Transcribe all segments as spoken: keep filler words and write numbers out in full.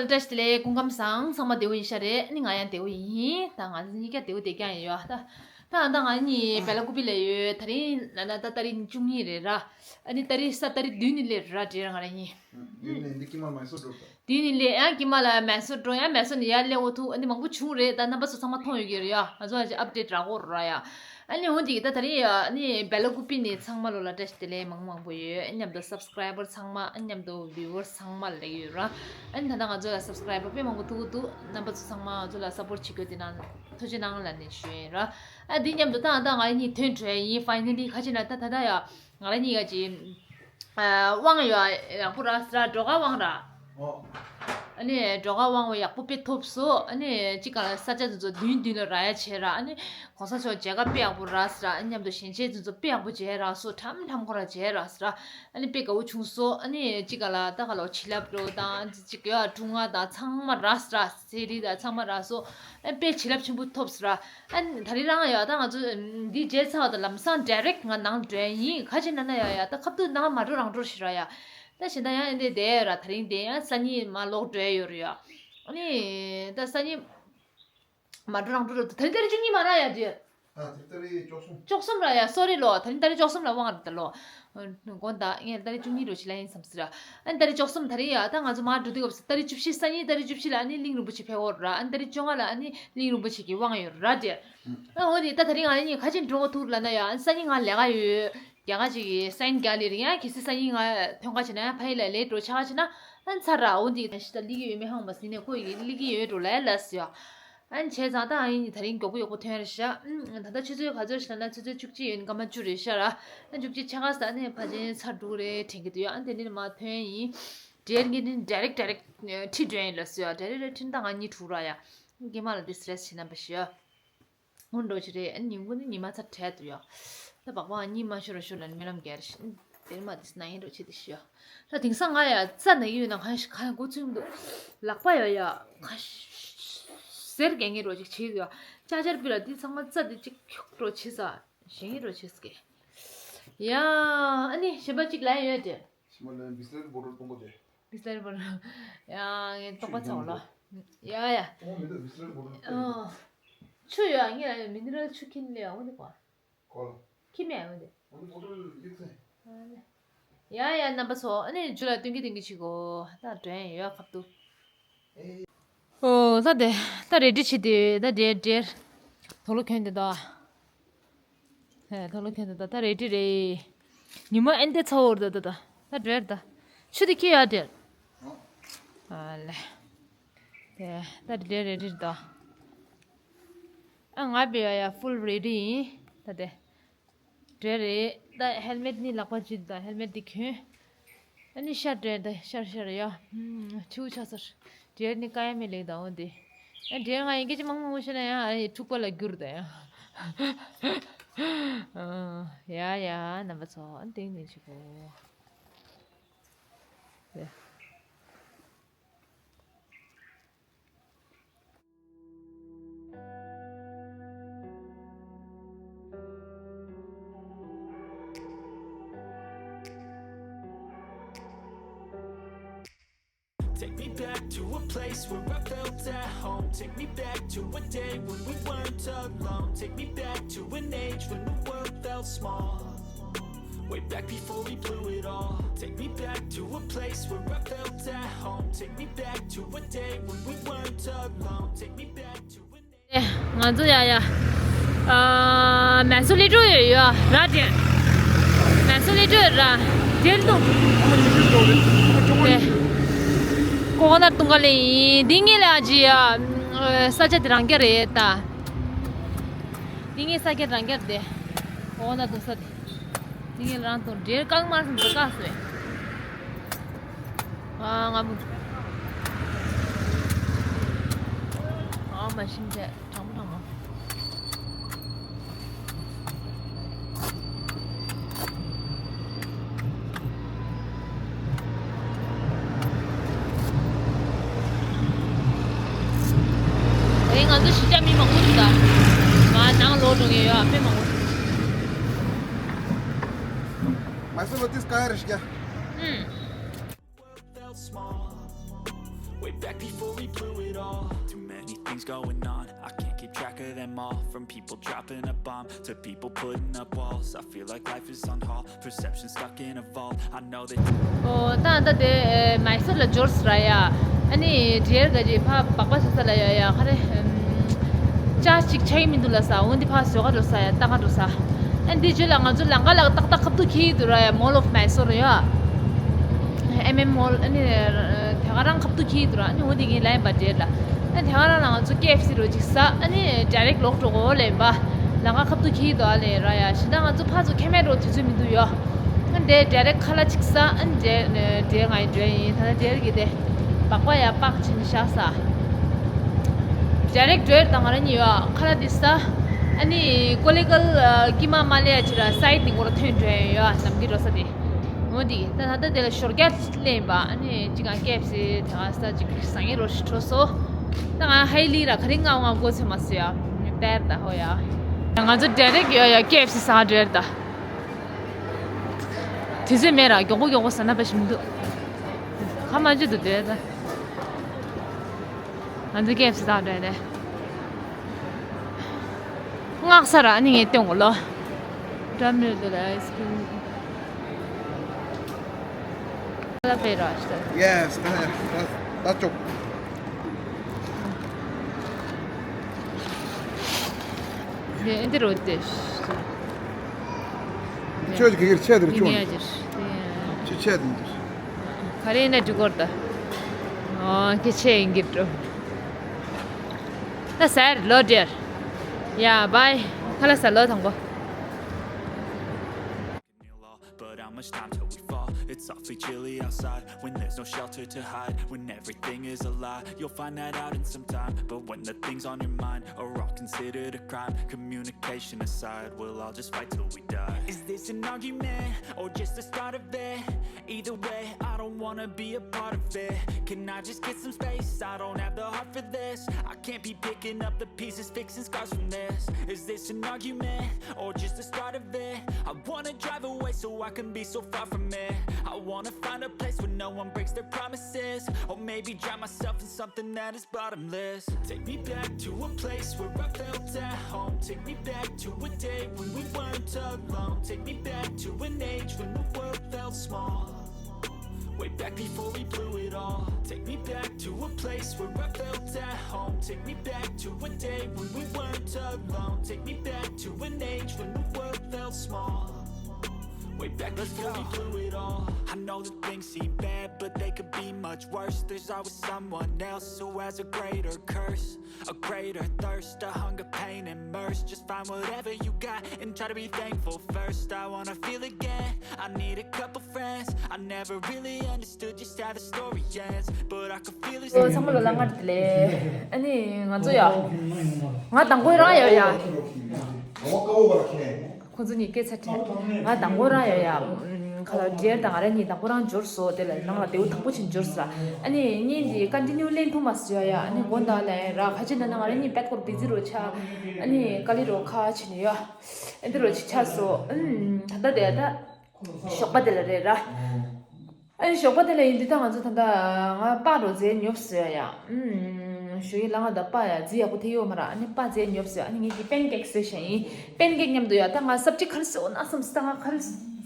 བཀྲ་ཤིས་བདེ་ལེགས། སྐུ་ཁམས་བཟང་། ཚང་མ་བདེ་པོ་ཡིན་ཤག་རེད། ཨ་ནི་ང་ཡང་བདེ་པོ་ཡིན། ད་ང་གཉིས་ཀ་བདེ་པོ་བསྡད་ཀྱང་ཡིན་ཡོད། ད་ད་ད་ང་གཉིས་སྦེ་ལ་ཀུ་པི་ལ་ཡོད། ད་རིང་ན་ན་ད་ཏ་རིག་བཅུ་གཉིས་རེད་ར། ཨ་ནི་ཏ་རིག་ས་ཏ་རིག་བདུན་ནས་སླེབས་ར། འདྲེ་ར་ང་ར་གཉིས། ཡིན་ནའི་འདི་ཀྱི་མ་མ་སོ་འགྲོ། དེ་ནི་ལས་ཡང་ཀྱི་མ་ལ་མེ་སོར་འགྲོ་ཡང་མེ་སོར་ནས་ཡར་སླེབས་འོ་ཐུག་ཨ་ནི་མང་པོ་བྱུང་རེད། ད་རྣམ་པ་ཚོ་ཚང་མ་མཐོང་ཡོད་ཀྱི་རེད་ཡ། ང་ཚོ་ཨ་ཅེ་ཨབ་ཌེཊ་རག་གོ་ར་ཡ། ཨ་ནི་འོ་འདི་ད་ད་རིང་ཡ་ཨ་ནི་སྦེ་ལ་ཀུ་པི་ནས་ཚང་མ་ལོ་ལ་བཀྲ་ཤིས་བདེ་ལེགས་མང་མང་པོ་ཡོད། ཨ་མཉམ་དུ་སབ་སི་ཀ་རའི་བར་ཚང་མ་ཨ་མཉམ་དུ་བིའུ་ཝར་ཚང་མ་ལ་ཡོད་ར། ཨ་ནི་ད་ལྟ་ང་ཚོ་ལ་སབ་སི་ཀ་རའི་བར་དཔེ་མང་པོ་ཐུག་གི་འདུག་རྣམ་པ་ཚོ་ཚང་མ་ང་ཚོ་ལ་སབ་པོར་བྱེད་དགོས་དེ་ནང་ཐུགས་རྗེ་གནང་ལ་ནས་ཞུ་ཡིན་ར། ཨ་འདི་མཉམ་དུ་ད་ད་ང་གཉིས་ཐོན་བྲོས་ཡིན། ཕའི་ནལ་ལི་ཁ་ཅིག་ན་ད་ད་ད་ཡ་ང་ར་གཉིས་ཀ་ཅིག་དབང་ཡོད་ཡག་པོ་རག་སོང་ར། སྒྲོ་ག་དབང་ར། ཨ་ནི་སྒྲོ་ག་དབང་བོ་ཡག་པོ་དཔེ་ཐོབ་སོང་། ཨ་ནི་གཅིག་ག་ལ་ས་ཆ་དེ་ཚོ་མདུན་མདུན་ལ་རག་ཡ་བྱས་ར། ཨ་ནི་གོང་ས་མཆོག་མཇལ་ཁ་དཔེ་ཡག་པོ་རག་སོང་ར། ཨ་ནི་མཉམ་དུ་ཞལ་མཇལ་དེ་ཚོ་དཔེ་ཡག་པོ་མཇལ་རག་སོང་། ཁྲམ་ཁྲམ་ཁོ་ར་མཇལ་རག་སོང་ར། ཨ་ནི་དཔེ་དགའ་བོ་བྱུང་སོང་། ཨ་ནི་གཅིག་ག་ལ་ད་ག་ལོ་བྱིན་རླབས་འགྲོ་དང་གཅིག་ཡོད་ཨ་སྒྲུང་ང་དང་ཚང་མ་རག་སོང་ར། ཟས་རིགས་དང་ཚང་མ་རག་སོང་། ཨ་དཔེ་བྱིན་རླབས་ཆེན་པོ་ཐོབ་སོང་ར། ཨ་ནི་ད་རེས་རང་ཡ་ད་ང་ཚོ་འདི་མཇལ་ཚར་བ་དང་ལམ་སང་ཌའི་རེག་ང་ནང་འགྲོ་ཡ་ཡིན། ཁ་ཆེ་ན་ན་ཡ་ཡ་ད་ཁ་ཐུག་ནང་མ་འགྲོ་རང་འགྲོ་ཞིག་ར་ཡ། ད་གཞན་དག་ཡང་ཨེ་འདྲ་བསྡད་ཡོད་ར། ད་རིང་དེ་ཡང་སང་ཉིན་མ་ལོག་འགྲོ་ཡ་ཡོད་ར་ཡ། ཨ་ནི་ད་སང་ཉིན་མ་འགྲོ་རང་འགྲོ་ར་འདུག་ད་རིང་ཏ་རིག་བཅུ་གཉིས་མ་ར་ཡ་དེ། ཨ་དེ་ཏ་རིག་བཅུ་གསུམ། བཅུ་གསུམ་ར་ཡ། སོ་རི་ལོ། ད་རིང་ཏ་རིག་བཅུ་གསུམ་ལ་དབང་ར་ད་ལོ། དགོངས་དག་ངས་ཏ་རིག་བཅུ་གཉིས་རོ་ཞིག་ལ་ཡིན་བསམ་སི་ར། ཨ་ནི་ཏ་རིག་བཅུ་གསུམ་ད་རིང་ཡ་ད་ང་ཚོ་མར་འགྲོ་དུས་སྐབས་སུ་ཏ་རིག་བཅུ་བཞི་སང་ཉིན་ཏ་རིག་བཅུ་བཞི་ལ་ཨ་ནི་གླིང་རིན་པོ་ཆེ་ཕེབས་འོ་ར། ཨ་ནི་ཏ་རིག་བཅོ་ལྔ་ལ་ཨ་ནི་གླིང་རིན་པོ་ཆེ་གི་དབང་ཡོད་ར་དེ། ཨ་འོ་དེ་ད་ད་རིང་ང་གཉིས་ག་ཅིག་འགྲོ་གི་འདུག་ལབ་ན་ཡ། ཨ་ནི་སང་ཉིན་ང་ལས་ཀ་ཡོད། རྒྱ་གར་ཅིག་གི་སན་ག་ལི་རེད། ཡང་གལ་སྲིད་སང་ཉིན་ང་ཐོན་ཁ་བྱས་ན་ཡང་ཕ་ཡི་ལ་ལས་འགྲོ་ཆ་ཁ་བྱས་ན་ཨ་ནི་ཚར་ར། འོ་འདི་ད་ཤི་ད་ལི་གི་ཡོད་མེད་ཧང་མ་སི་ནས་ཁོ་ཡི་ལི་གི་ཡོད་འགྲོ་ལ་ལ་སི་ཡ། ཨ་ནི་བྱས་ཙང་ད་ཨ་ཡིན་ད་རིང་མགྱོགས་པོ་མགྱོགས་པོ་ཐོན་རེད་ཤག་ཨ་ད་ལྟ་ཆུ་ཚོད་ག་ཚོད་ཤི་ན་ན་ཆུ་ཚོད་བཅུ་གཅིག་ཡིན། སྐར་མ་བཅུ་རེད་ཤག་ར། ཨ་བཅུ་གཅིག་ཆ་ག་ས་ནས་ཕ་ཆེན་ཚར་འགྲོ་རེད་དྲན་གི་འདུག་ཡ། ཨ་དེ་ནས་མ་ཐོན་ཡིན། འབྲེལ་ངེས་ནི་ཌའི་རེག་ཌའི་རེག་ཁྲིད་འགྲོ་ཡིན་ལ་སི་ཡ། ཌའི་རེག་ཌའི་རེག་ཁྲིད་ད་ང་གཉིས་དྲུག་ར་ཡ། རྒན་མ་ལ་ཌི་སི་རེ་སི་བྱེད་ན་པ་ཤི་ཡ། སྔོན་འགྲོ་ཆེ་རེད། ཨ་ཉིན་གུང་ནི་ཉི་མ་ཚ་བྲལ་འདུག་ཡ། ད་སྦག་སྦག་གཉིད་མ་ཤོར་ར་ཤོར་ལ་སྨོན་ལམ་རྒྱག་རེ་ཤི། དེར་མ་དེ་ན་ཡིན་འགྲོ་ཆེ་དེ་ཤི་ཡ། ད་དེང་སང་ང་ཡ་རྩ་ན་གི་ཡོད་ན་གང་ཤི་གང་མགོ་ཚོད་འདུག་ལག་པ་ཡ་ཡ་གང་ཤི་ཟེར་གས་ངེས་རོ་ཅིག་བྱེད་འདུག་ཡ། ཅ་ཅར་པི་ལ་དེ་ཚང་མ་རྩ་དེ་ཅིག་ཁྱུག་འགྲོ་བྱེད་ས་ཞེ་ངེས་རོ་བྱེད་ས་གས། ཡ་ཨ་ནི་གཞན་པ་ཅིག་ལ་ཡ་ཡོད་དེ། ཤི་མ་ལ་བི་སི་ལེ་རི་བོ་ཊལ་གཏོང་གོ་དེ། བི་སི་ལེ་རི་བོ་ཊལ། ཡ་ངས་རྟོགས་པ་ཚ་བ་ལ། ཡ་ཡ། ཨོ་མི་འདུག་བི་སི་ལེ་རི་བོ་ཊལ། ཨ། ཆུ་ཡོད་ཨ། ངས་མི་ནི་རལ་ཆུ་ཁྱེར་ལེ་ཨ། འོ་འདི་གོ། གོ་ལ། ཁྱེར་མེད་ཨ། འོ་འདི། འོ་འདི་བོ་ཊལ་ཡིག་ཚད། ཡ་ཡ་རྣམ་པ་ཚོ་ཨ་ནི་ཇུ་ལ་སྟོན་གི་སྟོན་གི་བྱེད་གོ། ད་འགྲོ་ཡ་ཡོད་ཁབ་ཏུ། ཨོ་ད་དེ་ད་རེ་ཌི་བྱེད་དེ་ད་དེ་དེར་དོ་ལོ་གྱོན་དེ་ད། ཧེ་དོ་ལོ་གྱོན་དེ་ད་ད་རེ་ཌི་རེད། ཉི་མ་ཨེ་འདྲ་ཚ་བོར་ད་ད་ད་ད་དེར་ད། ཆུ་དེ་ཁྱེར་ཡ་དེར། ཨ་ལེ། དེ་ད་དེ་རེ་ཌི་ད། ཨ་ང་བེ་ཡ་ཡ་ཕུལ་རེ་ཌི་ཡིན། ད་དེ། འདྲེ་རེད། ད་ཧེལ་མེད་ནི་ལག་པ་གཅིག་ད་ཧེལ་མེད་དེ་གྱོན། ཨ་ནི་ཤར་འདྲེ་ད་ཤར་ཤར་ཡ། ཧུམ་ཆུ་ཆ་སར། འདྲེ་ནི་ཀ་ཡ་མེ་ལེགས་ད་འོ་དེ། ཨ་འདྲེ་ང་ཡིན་སྐད་ཅིག་མང་མང་བཤད་ན་ཡང་ཨ་ཡི་འཁྲུག་པ་ལ་འགྱུར་ད་ཡ། ཡ་ཡ་རྣམ་པ་ཚོ་ཨ་ཏིང་ནི་ཆུ་གོ། Take me back to a place where I felt at home. Take me back to a day when we weren't alone. Take me back to an age when the world felt small. Way back before we blew it all. Take me back to a place where I felt at home. Take me back to a day when we weren't alone. Take me back to an ང་ཚོ་ཡ་ཡ། ཨ། མེ་སོ་ལི་ཏྲོ་ཡོད་ཡོད་ར་དེ། མེ་སོ་ལི་ཏྲོ་ཡོད་ར། དེར་འདུག་དེ། ཀོ་ཀོ་ནཊ་བཏུང་ག་ལེ་ཡིན། འདི་ངེད་ལ་ཨ་ཅི་ཡ། ས་ཆ་དེ་རང་རྐྱ་རེད་ད། འདི་ངའི་ས་ཆ་རང་རྐྱ་དེ། ཀོ་ཀོ་ནཊ་བཏུང་ས་དེ། འདི་ངའི་རང་བཏུང་འདྲེར་བཀག་མར་སོང་ས་བཀག་སོང་། ཨ་ང་མོ། ཨ་མ་ཤིང་ཆ་གྲང་མོ་གྲང་མོ། ཨེ་ང་ཚོ་གཞིས་ཆགས་མི་མང་པོ་འདུག་ད། ང་ནང་ལོག་འགྲོ་མཁན་ཡོད་ཨ་དཔེ་མང་པོ། མ་སུ་ལོ་ཏིས་ཀ་ཡ་རེ་ཤི་ཀྱ། ཨུམ། Felt small. Way Back before we blew it all. Too many things going on. I can't keep track of them all. From people dropping a bomb to people putting up walls. I feel like life is on hold. Perception stuck in a vault. I know that. ཨོ། ད་ད་དེ་མའི་སོར་ལ་འབྱོར་སོང་ར་ཡ། ཨ་ནི་ཌི་ཡར་ག་ཅིག་ཕ་སྦག་སྦག་ཟ་ས་ལ་ཡ་ཡ་ག་རེ། ཅ་ཅིག་ཆགས་ཀྱི་མི་འདུག་ལབ་ས། འོ་འདི་ཕ་བཟོ་ག་འགྲོ་ས་ཡ། ལྟ་ག་འགྲོ་ས། ཨ་ནི་འདི་རྗེས་ལ་ང་ཚོ་ལམ་ཁ་ལ་ཏག་ཏག་ཁ་ཐུག་འཁེལ་འདུག་ར་ཡ། Mall of Mysore ཡ། ཨེམ་ཨེམ་མོལ། ཨ་ནི་དེ་ག་རང་ཁ་ཐུག་འཁེལ་འདུག་ར། ཨ་ནི་འོ་འདི་ངའི་ལ་ཡིན་པ་འདྲེ་ལ། ཨ་ནི་དེ་ག་རང་ལ་ང་ཚོ་ཀེ་ཨེཕ་སི་རོ་ཅིག་ཟ། ཨ་ནི་ཌའི་རེག་ལོག་འགྲོ་གོ་ལེན་པ། ལམ་ཁ་ཁ་ཐུག་འཁེལ་འདུག་ཨ་ལེ་ར་ཡ། ཞེ་ད་ང་ཚོ་ཕ་ཚོ་ཁེ་མེད་རོ་དུས་ཚོད་མི་འདུག་ཡ། ཨ་ནི་དེ་ཌའི་རེག་ཁ་ལག་ཅིག་ཟ། ཨ་ནི་དེ་དེ་ང་ཡི་འགྲོ་ཡིན། ད་ལྟ་དེ་གི་དེ་སྦག་སྦག་ཡ་སྦག་ཕྱིན་ཤག་ཟ། ཌའི་རེག་འགྲོ་ཡ་ད་ང་རང་གཉིས་ཡ་ཁ་ལག་འདི་ཟ། ཨ་ནི་ཀོ་ལི་གལ་ཀི་མ་མ་ལེ་ཡ་ཅི་ར་སའིཌ་ནི་གོ་ར་ཐོན་འགྲོ་ཡ་ཡ་ནམ་གི་འགྲོ་ས་དེ། འོ་འདི་ད་ད་ལྟ་དེ་ལ་ཞོར་རྒྱག་ལེན་པ། ཨ་ནི་ཅི་གང་ཀེ་ཨེཕ་སི་དེ་ག་ས་ཅིག་ཟ་ངེ་རོ་ཞིག་འཕྲོ་སོ། ད་ང་ཧའི་ལི་ར་ག་རེ་ང་ང་གོ་ཚོད་མ་སོ་ཡ། དེར་ད་ཧོ་ཡ། ང་ཚོ་ཌའི་རེག་ཡོད་ཡ་ཀེ་ཨེཕ་སི་ཟ་འགྲོ་ཡ་ད། དུས་ཚོད་མེད་ར་མགྱོགས་པོ་མགྱོགས་པོ་ཟ་ན་པ་ཞིག་མི་འདུག་ཁ་མ་འཇུ་འདུག་དེ་ད། ང་ཚོ་ཀེ་ཨེཕ་སི་ཟ་འགྲོ་ཡ་དེ། སྔགས་ས་ར་ཨ་ནི་ངས་སྟོན་གོ་ལོ། ཌམ་རེད་འདུག་ལ་ཨའི་སི་ཀི་རིམ། ལ་པེ་ར་ཤ། Yes, that's, that's chocolate. ནེ་འདི་རོ་དེ། ཁྱོད་ཀྱི་ཆེད་དུ་མི་ཁྱོད་ནི་ཨ་ཅིར། ཁྱོད་ཆེད་དུ། ག་རེ་ན་འགྲིག་གོ་ད། ཨོ་ཁྱེད་ཆེད་ཡིན་གྱི་འགྲོ། ད་ཟེར་ལོ་ཌི་ཡར། ཡ་བའི། ཁ་ལག་ཟ་ལོ་དང་པོ། But how much time till we fall? It's awfully chilly outside when there's no shelter to hide, when everything is a lie. You'll find that out in some time. But when the things on your mind are all considered a crime, communication aside, we'll all just fight till we die. Is this an argument or just the start of it? Either way, I don't wanna be a part of it. Can I just get some space? I don't have the heart for this. I can't be picking up the pieces, fixing scars from this. Is this an argument or just the start of it? I wanna drive away so I can be so far from it. I wanna find a place where no one breaks their promises. Or maybe drown myself in something that is bottomless. Take me back to a place where I felt at home. Take me back to a day when we weren't alone. Take me back to an age when the world felt small. Way back before we blew it all. Take me back to a place where I felt at home. Take me back to a day when we weren't alone. Take me back to an age when the world felt small. Way back before we blew it all. I know that things seem bad, but they could be much worse. There's always someone else who has a greater curse, a greater thirst, a hunger, pain, and mercy. Just find whatever you got and try to be thankful first. I wanna feel again. I need a couple friends. I never really understood just how the story ends, but I could feel it. ཨོ་ཚང་མ་ལོ་ལ་ངར་དེ་ལས། ཨ་ནི་ང་ཚོ་ཡ། ང་དང་པོ་རང་ཡོད་ཡ། ཁོང་ཚོ་གཉིས་སྐད་ཆ་དྲིས། ང་དང་པོ་རང་ཡོད་ཡ། ཁ་ལ་ཌི་ཡར་དང་ང་རང་གཉིས་དང་པོ་རང་འབྱོར་སོ། དེ་ལ་ནང་ལ་དེའུ་དང་པོ་ཕྱིན་འབྱོར་སོ། ཨ་ནི་གཉིས་འདི་ཀོན་ཊི་ནིའུ་ལེན་ཐུབ་མ་སོང་ཡ། ཨ་ནི་དགོང་དག་ལ་ར་ཁ་ཅིག་ན་ན་ང་རང་གཉིས་པད་ཀོར་བི་ཛི་རོ་ཆ། ཨ་ནི་ཀ་ལི་རོ་ཁ་ཕྱིན་ཡོད། ཨ་འདི་རོ་ཅིག་ཆགས་སོ། ཨུམ། ད་ལྟ་དེ་ད་ཞོགས་པ་དེ་ལ་རེད་ར། ཨ་ནི་ཞོགས་པ་དེ་ལ་ཡིན་དུས་ད་ང་ཚོ་ད་ལྟ་ང་པཱ་རོ་རྫས་ཉོབ་ཟེར་ཡ། ཨུམ། ཞོགས་ཡིན་ལ་ང་ད་པཱ་ཡ་རྫི་ཡག་པོ་དེ་ཡོད་མ་ར། ཨ་ནི་པཱ་རྫས་ཉོབ་ཟེར། ཨ་ནི་ངེད་ཀྱི་པན་ཀེག་བཟོས་བཞག་ཡིན། པན་ཀེག་མཉམ་དུ་ཡ། ད་ང་སབ་ཅི་ག་རེ་བཟོས་འོ་ན་བསམ་སི། ད་ང་ག་རེ་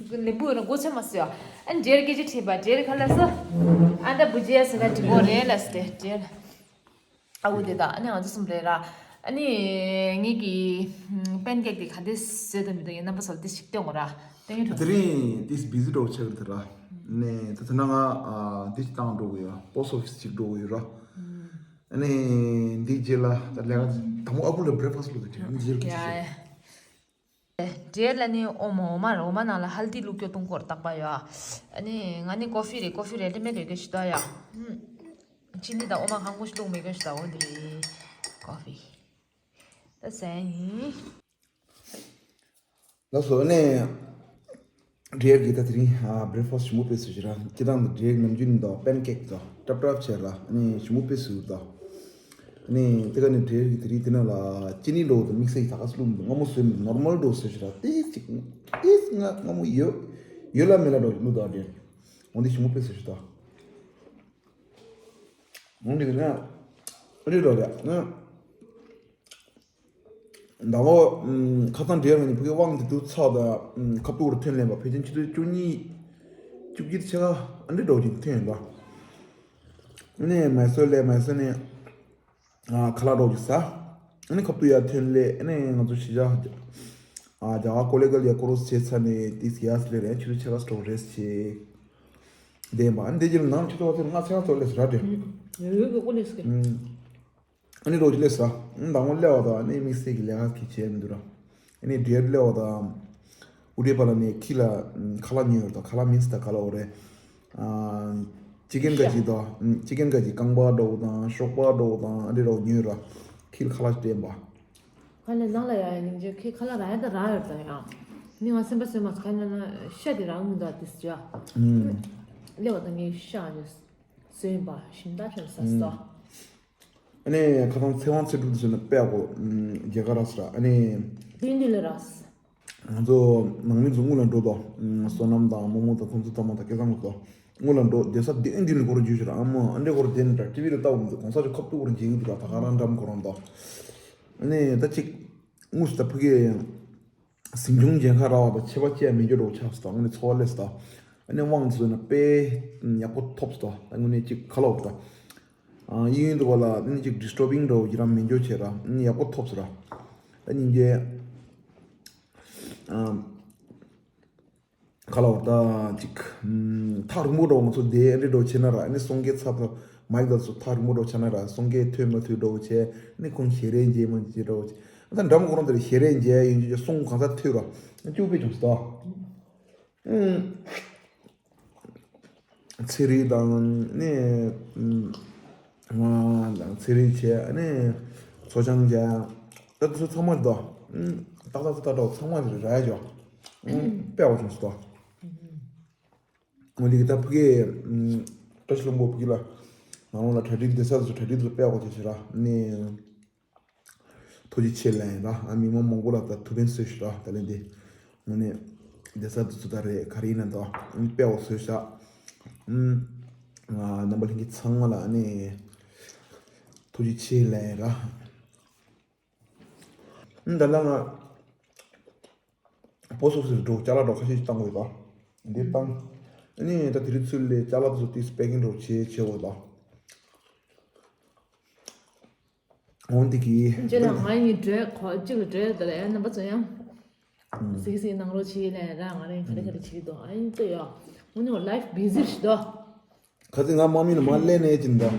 ལེམ་བུ་ཡོད་ན་མགོ་ཚོད་མ་ཟེར་ཡ། ཨ་ནི་འདྲེར་སྐད་ཆ་དྲིས་པ། འདྲེར་ག་ལ་ས། ཨ་ད་བུ་ཇི་ཡ་ཟེར་ན་འགྲིག་གོ་རེད་ལ་ཟེར་ཏེ་འདྲེར། ཨ་འུ་དེ་དང་ཨ་ནི་ང་ཚོ་གསུམ་རེད་ར། ཨ་ནི་ངེད་ཀྱི་པན་ཀེག་དེ་ག་འདྲས་བཟོས་དང་མི་འདུག་ཡིན་རྣམ་པ་ཚོ་ལ་དེ་ཞིག་སྟོན་དགོས་ར། སྟོན་གྱི་འགྲོ། དེ་རིང་དེ་བི་ཟི་འགྲོ་ཆགས་ཀྱི་རེད་ར། ནས་ད་ཐ་ན་ང་དེ་ཞིག་བཏང་འགྲོ་གི་ཡོད། པོ་སི་ཊི་ཨོ་ཕི་སི་ཅིག་འགྲོ་གི་ཡོད་ར། ཨ་ནི་འདི་རྗེས་ལ་ད་ལས་ཀ་དང་པོ་ཨ་ཁུ་ལ་བྷི་རེག་ཕ་སི་ཊི་ལོ་དེ་དྲན་འཛིར་གི་ཡ་ཡ། འབྲས་ལ་ནི་འོ་མ། འོ་མ་རེད། འོ་མ་ནང་ལ་ཧལ་དི་བླུགས་རྒྱུ་བཏུང་སྐོར་བཏགས་པ་ཡོད། ཨ་ནི་ང་ནི་ཀོ་ཧྥི་རེད། ཀོ་ཧྥི་རེ་ཌི་མེཌ་ཡོད་རྒྱུ་ཞིག་འདུག་ཡ། ཨུམ། ཅི་ནི་དང་འོ་མ་གང་པོ་ཞིག་བླུགས་མེད་རྒྱུ་ཞིག་འདུག་འོ་འདི་རེད། ཀོ་ཧྥི། ད་ཟས་ཡིན། ལགས་སོ། ཨ་ནི་འབྲས་ཀྱི་ད་དེ་རིང་ཨ་བྷི་རེག་ཕ་སི་ཊི་ཞིམ་པོ་དཔེ་བཟོས་ཤག་ར། སྤྱིར་བཏང་དུ་འབྲས་ནམ་རྒྱུན་དང་པན་ཀེག་དང་སྲབ་སྲབ་བྱས་ར། ཨ་ནི་ཞིམ་པོ་དཔེ་བཟོས་ཡོད་ད། ཨ་ནི་དེ་ག་ནི་འབྲས་ཀྱི་དེ་རིང་དེ་ནང་ལ་ཅི་ནི་ལོ་དང་དམིགས་བསལ་གྱི་ད་ག་སུ་བླུགས་མི་འདུག་སྔ་མོ་བཟོས་མི་འདུག་ནོར་མལ་འགྲོ་བཟོས་ཤག་ར། ཏིས་ཅིག་ཏིས་སྔ་སྔ་མོ་ཡོད་ཡོད་ལ་མེད་ལ་འགྲོ་བླུགས་ད་འབྲས། འོ་འདི་ཞིམ་པོ་དཔེ་བཟོས་ཤག་ད། འོང་འདི་གི་ན། རི་རོ་ར་ན། ཟླ་བ། ཁ་སང་འབྲེལ་ངས་ཕ་གི་དབང་དུ་དུ་ཚགས་དང་ཁ་ཐུག་རུ་ཐོན་ལེན་པ་ཕལ་ཆེར་ཆུ་ཚོད་བཅུ་གཉིས། བཅུ་གཅིག་ཕྱེད་ཀ་ཨ་འདྲ་འགྲོ་གི་ཐོན་ཡོད་པ། ནས་མ་སོ་ལས་མ་སོ་ནས། ཁ་ལག་འགྲོ་གི་ས། ཨ་ནི་ཁ་ཐུག་ཡར་ཐོན་ལས་ཨ་ནི་ང་ཚོ་ཤི་ཇ། རྒྱ་གར་ཀོ་ལེ་གལ་ཡ་ཀོ་རོ་སི་བྱས་ཚར་ནས་ཏིས་ཡ་སི་ལེ་རེ་ཆུ་ཚོད་ཕྱེད་ཀ་སི་ཊོག་རེ་སི་བྱས། བསྡད་པ་ཨ་ནི་དེ་རྗེས་ལ་ནང་ཆུ་ཚོད་ལྔ་ཚན་ལྔ་ཚན་ལ་ཚོ་ལས་སུ་ར་འདྲེ། ཡོད་ཡོད་ཀོ་ལེ་སི་ཀི། ཨ་ནི་རོགས་ཀྱི་ལས་ས། ཨ་ནི་དང་པོ་སླེབས་པ་དང་ཨ་ནི་དམིགས་བསལ་གྱི་ལས་ཀ་གི་བྱས་མི་འདུག་ར། ཨ་ནི་འབྲེལ་སླེབས་པ་དང་། ཨུ་ཏྲེ་པ་ལ་ནས་ཁྱི་ལ་ཁ་ལག་ཉོས་ཡོད་དང་ཁ་ལག་མིན་སི་ད་ཁ་ལག་འོ་རེད། ཅི་ཀན་ག་ཅི་དང་ཅི་ཀན་ག་ཅི་རྐང་པ་འདྲ་བོ་དང་ཤོག་པ་འདྲ་བོ་དང་ཨ་འདྲ་རོགས་ཉོས་ར། ཁྱི་ལ་ཁ་ལག་སྤྲད་པ། ཁ་ལག་ནང་ལ་ཡ་ཡིན་གྱི་ཁྱི་ཁ་ལག་ར་ཡ་ད་ར་ཡོད་ད་ཡ། ནི་ང་སེམས་པ་སེམས་མ་ཁ་ལག་ན་ཤ་དེ་རང་མི་འདུག་དེ་སུ་ཡ། སླེབས་པ་དང་ངས་ཤ་ནས་ཟོས་ཡིན་པ་ཞིམ་ད་ཤ་ཟ་སོ། ཨ་ནི་ཁ་སང་ཚེ་དབང་ཚེ་སྒྲུབ་དེ་ཚོ་ནི་དཔེ་གོ། རྒྱལ་ཁ་རག་སོ་ར་ཨ་ནི། དེ་འདི་ལ་རག་སོ། ང་ཚོ་ནང་མི་ཚོ་དངུལ་ལ་འགྲོ་དོ། བསོད་ནམས་དང་རྨོ་མོ་དང་ཁོང་ཚོ་ཚང་མ་དང་སྐལ་བཟང་ཁོང་ཚོ་དངུལ་ལ་འགྲོ་བསྡད་ས་དེ་ཨེ་འདི་ནི་ཁོ་རང་བརྗོད་ཤོར་ཨ་མོ་ཨ་འདྲེ་ཁོ་རང་དེ་ནི་འདྲ་ཊི་ཝི་ལ་ལྟ་འོང་དུས་གོང་ས་ཆུ་ཁབ་ཏུ་ཁོ་རང་འཇིག་གི་འདུག་ད་ག་རང་འགྲམ་ཁོ་རང་དོ། ཨ་ནི་ད་ཅིག་དངོས་སུ་ད་ཕ་གི་ཡང་། ཟིང་ཆུང་རྒྱལ་ཁ་ར་བ་དང་ཆེ་བ་བཅས་མི་འགྱུར་རོ་ཆགས་སུ་དང་ངོ་ནས་འཚོ་བ་ལས་སུ་དང་། ཨ་ནི་དབང་དུ་བཟོས་ན་དཔེ་ཡག་པོ་ཐོབ་སུ་དང་ད་ངོ་ནས་ཅིག་ཁ་ལོག་དང་། ཨ་ཡིན་ཡིན་དུ་བ་ལ་ཨ་ནི་ཅིག་ཌི་སི་ཊར་བིང་འགྲོ་ཡི་རང་མི་འགྱུར་བྱས་ར་ཨ་ནི་ཡག་པོ་ཐོབ་སུ་ར། ད་སྙིང་རྗེ། ཨ་ཁ་ལོག་ད་ཅིག་ཐག་རིང་པོ་འགྲོ་ང་ཚོ་དེ་ཨ་འདྲེ་འགྲོ་བྱས་ན་ར་ཨ་ནི་སོང་གེ་ཚ་ཐོབ་མ་ཡིག་ད་ཚོ་ཐག་རིང་པོ་འགྲོ་བྱས་ན་ར་སོང་གེ་ཐོས་མ་ཐོས་འགྲོ་བྱས་ཨ་ནི་ཁོང་ཞེ་རེ་འཇེ་མ་འཇེ་འགྲོ་བྱས་ད་འགྲམ་ཁོ་རང་དེར་ཞེ་རེ་འཇེ་ཡིན་གྱི་སོང་གང་ས་ཐོས་ར་ཨ་ཅུ་པེ་བྱུང་སོ། ཚེ་རིང་དང་ནི། ང་དང་ཚེ་རིང་བྱས་ནི། མཚོ་བྱང་བྱས། ད་དུ་ཚོ་ཚང་མ་རེད་དོ། ཏག་ཏག་ཏག་ཏག་ཚང་མ་རེད་ར་ཡ་ཇོ། དཔེ་བ་བྱུང་སོ། ངོ་འདི་གི་ད་ཕུ་གེ། བཀྲ་ཤིས་ལྷུན་པོ་ཕུ་གེ་ལ། ང་རང་ལ་གྲ་སྒྲིག་བསྡད་ས་དུ་གྲ་སྒྲིག་དུ་དཔེ་བ་བྱས་ཤི་ར་ནི། ཐུགས་རྗེ་ཆེ་ལན་ར་ཨ་མི་མང་མང་པོ་ལ་ད་ཐུགས་ཕན་གསོས་ཤིག་ར་ད་ལན་འདི་ངོ་ནས་བསྡད་ས་དུ་ཚོད་ད་རེད་ག་རེ་ཡིན་ན་ད་དཔེ་བ་གསོས་ཤག་ཨུམ། ང་རྣམ་པ་ལྷན་རྒྱས་ཚང་མ་ལ་ཨ་ནི་ཐུགས་རྗེ་ཆེ་ལན་ར་ཨུམ། ད་ལྟ་ང་བོ་སོགས་སུ་འགྲོ་ཅ་ལག་འགྲོ་ཁ་ཤས་ཤིག་བཏང་དགོས་ད་འདི་བཏང་ཨ་ནི་ད་དེ་རིང་ཚུལ་ལས་ཅ་ལག་དུ་ཏིས་པེ་ཀིང་འགྲོ་བྱེད་བྱེད་དགོས་ད། འོན་ཏེ་གི། རྗེས་ལ་ང་ཡི་འགྲོས་གོ་གཅིག་ལ་འགྲོས་དེ་ལ་ཡང་རྣམ་པ་ཚོ་ཡང་། གཟིགས་གཟིགས་གནང་རོགས་བྱེད་ལས་ར་ང་རེ་ག་རེ་ག་རེ་བྱེད་དོ་ཨ་ཡིན་ཏོ་ཡོ། ངུ་ནི་ལའིཕ་བི་ཟི་རེད་དོ། ཁ་ཚིག་ང་དམག་མི་ལ་མ་ལས་ནས་ཅི་འདྲ།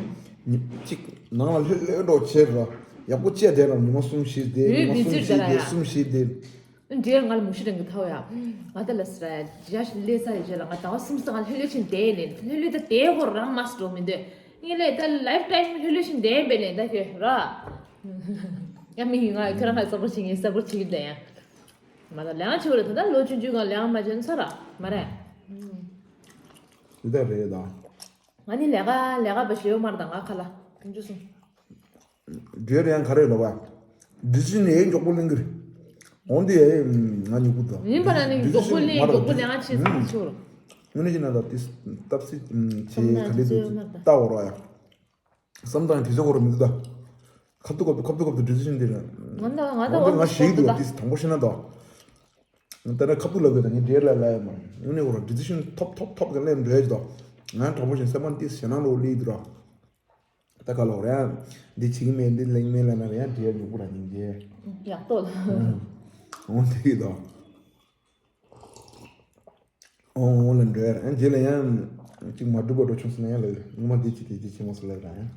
གཅིག་ནང་ལ་ལྷོད་ལྷོད་འགྲོ་བྱེད་ར། ཡག་པོ་བྱས་བསྡད་ར་ཉི་མ་གསུམ་བཞི་བསྡད་ཉི་མ་གསུམ་བཞི་བསྡད་གསུམ་བཞི་བསྡད། འདྲེ་ང་ལ་མུ་ཤི་རང་གི་ཐའོ་ཡ། ང་ད་ལ་སི་ར་ཡ་ཞིག་ལས་ས་ཡི་རྗེས་ལ་ང་ཟླ་བ་གསུམ་ཙམ་ལྷོད་ལྷོད་ཕྱིན་བསྡད་ནས་ལྷོད་ལྷོད་ད་བསྡད་ཧོར་རང་མ་སི་འགྲོ་མི་འདོད། ངས་ལས་ད་ལའིཕ་ཊའིམ་ལྷོད་ལྷོད་ཕྱིན་བསྡད་པས་ལས་ད་ཁྱོད་ར། ཡ་མི་ཡིན་ང་ཁྱོད་རང་ང་གཙོ་བོ་བྱེད་ངས་གཙོ་བོ་བྱེད་ཀྱི་འདུག་ཡ། མ་ད་ལས་ང་ཆེ་བ་རེད་ད་ལོ་ཆུང་ཆུང་ང་ལས་ང་མ་བྱོན་ཚ་ར་མ་རེད། འདི་ད་རེད་ད། ང་ནི་ལས་ཀ་ལས་ཀ་བ་ཞེ་བོ་མར་དང་ང་ཁ་ལ་ཐུང་ཆུ་སོང་། འདྲེ་རེ་ཡང་ག་རེ་ལབ་པ། ཌི་སི་ནི་ཡའི་མགྱོགས་པོ་ལེན་གི་རེད། འོན་ཏེ་ཡ་ཡི་ང་ཉུ་གུ་དང་། ཡིན་པ་ན་ནི་མགྱོགས་པོ་ལེན་མགྱོགས་པོ་ལེན་ང་ཆེ་ཚང་ཆུ་རོ། ངོ་ནས་ཅི་ན་ད་ཏིས་སྟབས་སི་ཆེ་ག་ལེ་དུ་ལྟ་འོ་ར་ཡ། བསམ་བཏང་དུས་ཚོད་འགོར་མི་འདུག་ད། ཁ་ཐུག་ཁ་ཐུག་ཁ་ཐུག་ཁ་ཐུག་ཌི་སི་ཤན་དེ་རེད། ང་ད་ང་ད་འོ་ང་ཞེ་གི་འདུག་ད་ཏིས་དང་པོ་ཤེས་ན་ད། ད་ནི་ཁ་ཐུག་ལབ་དགོས་ད་ངས་འདྲེ་ལ་ལབ་ཡ་མ་ངོ་ནས་འོ་ར་ཌི་སི་ཤན་ཐོབ་ཐོབ་ཐོབ་ག་ལེན་འདྲེ་ད། ང་དང་པོ་ཤེས་སེམས་པ་ཏིས་ཞེ་ན་ལོ་ལི་འདུག་ར། ད་ག་ལོག་རེད། འདི་བྱེད་ཀྱི་མེད་འདི་ལེང་མེད་ལ་ན་རེད་འདི་ཡ་མྱུག་པོ་ར་སྙིང་རྗེ། ཡག་པོ་ལ། འོ་དེ་གི་དང་། འོ་འོ་ལ་འགྲོ་ཡ་རེད་རྗེས་ལ་ཡང་། གཅིག་མ་འགྲུབ་པ་འགྲོ་བྱུང་སོང་ན་ཡང་ལ་ངོ་མ་འདི་བྱེད་དེ་འདི་བྱེད་མ་སོང་ལ་ར་ཡང་།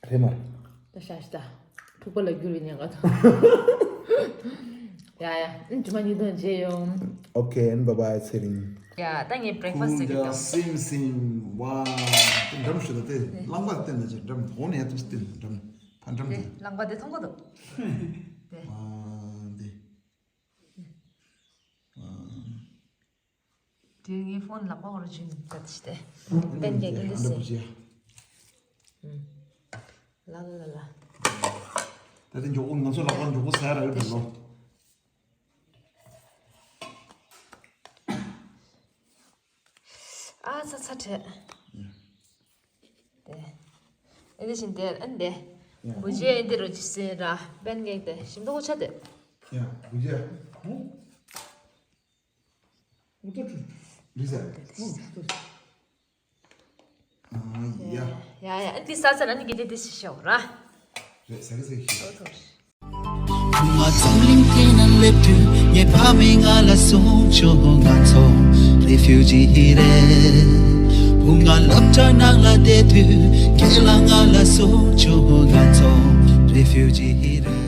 རེད་མ་རེད། ད་ཤ་ཤ་ད། ཕུག་པ་ལ་རྒྱུ་བའི་ཉེན་ཁ་དང་། ཡ་ཡ། ཨ་ནི་ཇུ་མ་གཉིས་དོན་བརྗེད་ཡོང་། ཨོ་ཁེ། ཨ་ནི་བྷའི་བྷའི་ཚེ་རིང་། ཡ་ད་ངས་བྷི་རེག་ཕ་སི་ཊི་ཟེར་གི་ཡོད། སིམ་སིམ། ཝ། དེ་འགྲམ་ཞུ་ད་དེ་རླངས་པ་བསྟན་ན་ཅི་འགྲམ་འོ་ནས་ཡ་ཐུབ་བསྟན་འགྲམ་ཕ་འགྲམ་དེ་དེ། རླངས་པ་དེ་མཐོང་གི་འདུག་དེ། ཝ་དེ། ཝ། དེ་ངའི་ཕོན་ལག་པ་འོར་ཇིན་ད་དེ་ཤི་དེ། པན་ཀེག་ཨིན་ལི་སི། ལ་ལ་ལ་ལ། ད་དེ་མགྱོགས་པོ་ང་ཚོ་ལག་པ་མགྱོགས་པོ་ཟ་ཡ་རག་གི་འདུག་ལོ། ཨ་ཚ་ཚ་བྲེད། དེ། ཨེ་འདི་བཞིན་དེར་ཨན་དེ། ཡ། བུ་རྗེ་ཨེ་འདི་རུ་ཇི་སེ་ར་བན་ངེག་དེ་ཞིམ་མདོག་ཆ་དེ། ཡ་བུ་རྗེ། ཨུ་ཏ་ཏུ། རི་ཟེར། ཨུ་ཏ་ཏུ། ཨ་ཡ། ཡ་ཡ་ཨན་དེ་ས་ས་ན་ནི་གི་དེ་དེ་ཞི་ཤོག་ར། རེད་ཟ་གི་ཟ་གི་ཤི། ཨོ་ཐོ། ང་འཛམ་གླིང་འདི་ན་སླེབས་དུས་ངའི་ཕ་མས་ང་ལ་གསུངས་བྱུང་། ང་ཚོ་རེ་ཕིའུ་ཇི་རེད། བུ་ང་སློབ་གྲྭ་ནང་ལ་བསྡད་དུས་ཁྱེད་ལ་ང་ལ་གསུངས་བྱུང་། ང་ཚོ་རེ་ཕིའུ་ཇི་རེད།